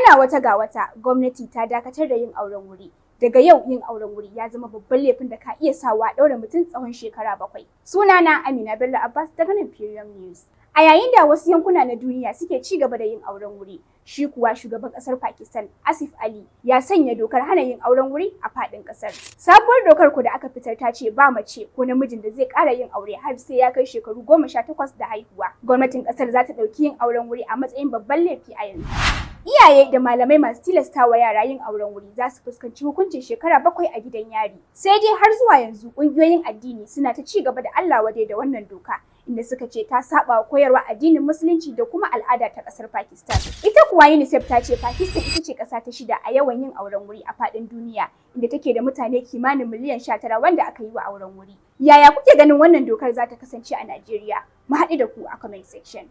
Ana wata ga wata, gwamnati ta dakatar da yin auren wuri. Daga yau, yin auren wuri ya zama babban laifin da ka iya sawa ɗaure mutum tsawon shekara 7. Sunana Amina Bello Abbas daga nan Premium News. A yayin da wasu yankuna na duniya suke ci gaba da yin auren wuri, shi kuwa shugaban kasar Pakistan, Asif Ali, ya sanya dokar hana yin auren wuri a faɗin kasar. Sabuwar dokar ku da aka fitar ta ce ba mace ko namijin da zai ƙara yin aure har sai ya kai shekaru 18 da haihuwa. Gwamnatin kasar za ta ɗauki yin auren wuri a matsayin babban laifi a yanzu. Iyaye da malamai masu tilastawa yara yin auren wuri za su fuskanci hukuncin shekara 7 a gidan yari. Sai dai har zuwa yanzu ƙungiyoyin addini suna ta ci gaba da Allah wadai da wannan doka, inda suka ce ta saba wa koyarwa addinin Musulunci da kuma al'ada ta kasar Pakistan. Ita kuwa UNICEF ta ce Pakistan ita ce ƙasa ta shida a yawan yin auren wuri a faɗin duniya, inda take da mutane kimanin miliyan 19 wanda aka yi wa auren wuri. Yaya kuke ganin wannan dokar za ta kasance a Najeriya? Mu haɗu da ku a comment section.